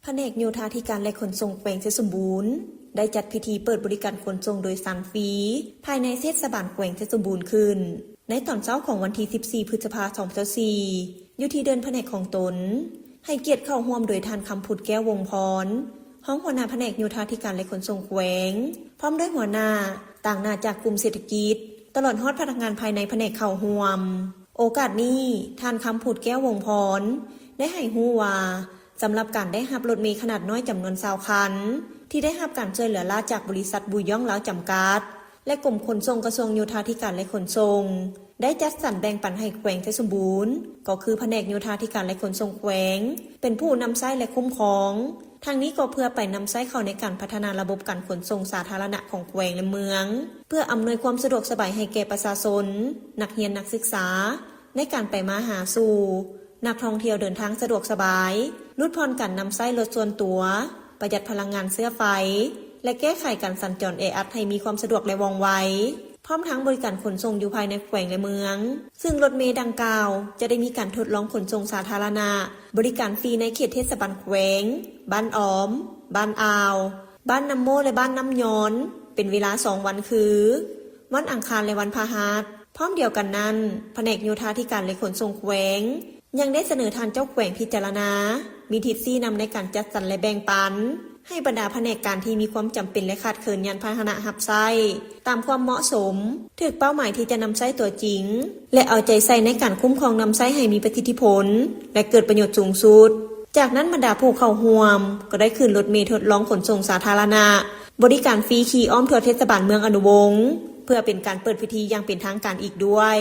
ພະແນກໂຍທາທິການ ແລະ ຂົນສົ່ງແຂວງໄຊສົມບູນ ໄດ້ຈັດພິທີເປີດບໍລິການຂົນສົ່ງໂດຍສານຟຣີ ພາຍໃນເທດສະບານແຂວງໄຊສົມບູນຂຶ້ນ ໃນຕອນເຊົ້າຂອງວັນທີສິບສີ່ ພຶດສະພາ ສອງພັນຊາວສີ່ ຢູ່ທີ່ເດີ່ນພະແນກຂອງຕົນ, ໃຫ້ກຽດເຂົ້າຮ່ວມໂດຍທ່ານ ຄຳພຸດ ແກ້ວວົງພອນ ຮອງຫົວໜ້າພະແນກໂຍທາທິການ ແລະ ຂົນສົ່ງແຂວງ ພ້ອມດ້ວຍຫົວໜ້າ, ຕາງໜ້າຈາກກຸ່ມເສດຖະກິດ, ຕະຫຼອດຮອດພະນັກງານພາຍໃນພະແນກເຂົ້າຮ່ວມ. ໂອກາດນີ້, ທ່ານ ຄຳພຸດ ແກ້ວວົງພອນ ໄດ້ໃຫ້ຮູ້ວ່າ ສຳລັບການໄດ້ຮັບລົດເມຂະໜາດນ້ອຍຈຳນວນຊາວຄັນ ທີ່ໄດ້ຮັບການຊ່ວຍເຫຼືອລ້າຈາກບໍລິສັດບູຢອງລາວຈຳກັດ ແລະ ກົມຂົນສົ່ງ ກະຊວງໂຍທາທິການ ແລະ ຂົນສົ່ງ ໄດ້ຈັດສັນແບ່ງປັນໃຫ້ແຂວງໄຊສົມບູນ ກໍຄືພະແນກໂຍທາທິການ ແລະ ຂົນສົ່ງແຂວງ ເປັນຜູ້ນຳໃຊ້ ແລະ ຄຸ້ມຄອງ. ທັງນີ້ກໍເພື່ອໄປນຳໃຊ້ເຂົ້າໃນການພັດທະນາລະບົບການຂົນສົ່ງສາທາລະນະຂອງແຂວງ ແລະ ເມືອງ, ເພື່ອອຳນວຍຄວາມສະດວກສະບາຍໃຫ້ແກ່ປະຊາຊົນ, ນັກຮຽນ, ນັກສຶກສາ ໃນການໄປມາຫາສູ່, ນັກທ່ອງທ່ຽວເດີນທາງສະດວກສະບາຍ, ຫຼຸດຜ່ອນການນຳໃຊ້ລົດສ່ວນຕົວ, ປະຢັດພະລັງງານເຊື້ອໄຟ ແລະ ແກ້ໄຂການສັນຈອນແອອັດໃຫ້ມີຄວາມສະດວກ ແລະ ວ່ອງໄວ, ພ້ອມທັງບໍລິການຂົນສົ່ງຢູ່ພາຍໃນແຂວງ ແລະ ເມືອງ, ຊຶ່ງລົດເມດັ່ງກ່າວຈະໄດ້ມີການທົດລອງຂົນສົ່ງສາທາລະນະ ບໍລິການຟຣີໃນເຂດເທດສະບານແຂວງ, ບ້ານອອມ, ບ້ານອ່າວ, ບ້ານນ້ຳໂມ້ ແລະ ບ້ານນ້ຳຍອນ ເປັນເວລາສອງວັນ ຄື ວັນອັງຄານ ແລະ ວັນພະຫັດ. ພ້ອມດຽວກັນນັ້ນ, ພະແນກໂຍທາທິການ ແລະ ຂົນສົ່ງແຂວງ ຍັງໄດ້ສະເໜີທ່ານເຈົ້າແຂວງພິຈາລະນາ ມີທິດຊີ້ນຳໃນການຈັດສັນ ແລະ ແບ່ງປັນ ໃຫ້ບັນດາພະແນກການທີ່ມີຄວາມຈຳເປັນ ແລະ ຂາດເຂີນຍານພາຫະນະຮັບໃຊ້ ຕາມຄວາມເໝາະສົມ, ຖືກເປົ້າໝາຍທີ່ຈະນຳໃຊ້ຕົວຈິງ ແລະ ເອົາໃຈໃສ່ໃນການຄຸ້ມຄອງນຳໃຊ້ໃຫ້ມີປະສິດທິຜົນ ແລະ ເກີດປະໂຫຍດສູງສຸດ. ຈາກນັ້ນບັນດາຜູ້ເຂົ້າຮ່ວມກໍໄດ້ຂຶ້ນລົດເມທົດລອງຂົນສົ່ງສາທາລະນະ ບໍລິການຟຣີຂີ່ອ້ອມທົ່ວເທດສະບານເມືອງອະນຸວົງ ເພື່ອເປັນການເປີດພິທີຢ່າງເປັນທາງການອີກດ້ວຍ.